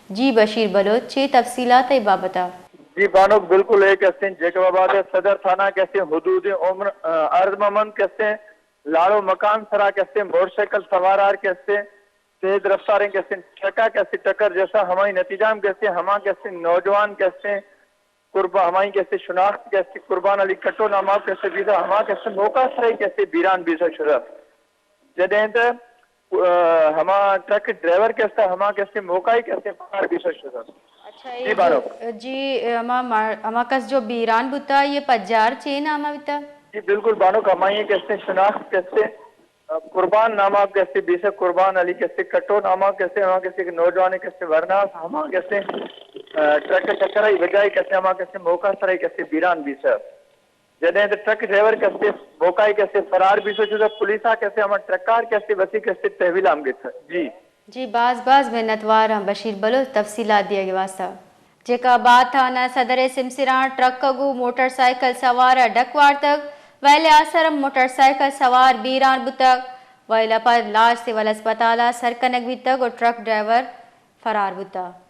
جی بشیر بلوچ، چے تفصیلات ءِ بابت ءَ؟ جی بانک، بالکل اے کہ استیں جیکب آباد ءِ صدر تھانہ کہ استیں حدود عمر، آ، ارض مند کہ استیں لاڑ و مکان سرا کہ استیں موٹر سائیکل سوار آر کہ استیں تیز رفتاریں کہ استیں ٹرکا کہ استیں ٹکر جیسا ہمائی نتیجہ ہم کہ استیں ہما کہ استیں نوجوان کہ استیں قربان، ہمائی کہ استیں شناخت کہ استیں قربان علی کٹو ناما کہ استیں بیسا ہما کہ استیں موقع سرا کہ استیں بیران بیسا شدہ۔ جدیں تہ، آ، ہما ٹرک ڈرائیور کہ استیں ہما کہ استیں موقع ہی کہ استیں فرار بیسا شدہ۔ اچھا، جی اے بانک۔ جو، جی، ہما مار-، ہما کس جو بیران بوتا، اے پجار چے نام ءَ بوتا؟ جی بالکل بانک، ہمائی کہ استیں شناخت کہ استیں قربان ناما کہ استیں بیسہ، قربان علی کہ استیں کٹو ناما کہ استیں، ہما کہ استیں کہ نوجوان کہ استیں ورناس، ہما کہ استیں، آ، ٹرک ٹکر ءِ وجہ کہ استیں ہما کہ استیں موقع سرا کہ استیں بیران بیسہ۔ جدیں تہ ٹرک ڈرائیور کہ استیں موقع کہ استیں فرار بیسہ شدہ، پولیس ءَ کہ استیں ہما ٹرکار کہ استیں وتی کہ استیں تحویل ہم گپتہ۔ جی۔ جی باز باز منتوار آں بشیر بلوچ تفصیلات دیگ ءِ واستہ۔ جیکب آباد تھانہ صدر ءِ سمسراں ٹرک ءَ گوں موٹر سائیکل سوار ءَ ڈک وارتگ، ویل ءِ آسر موٹر سائیکل سوار بیران بوتگ، ویل ءَ پد لاش سول ہسپتال ءَ سر کنگ بیتگ و ٹرک ڈرائیور فرار بوتگ۔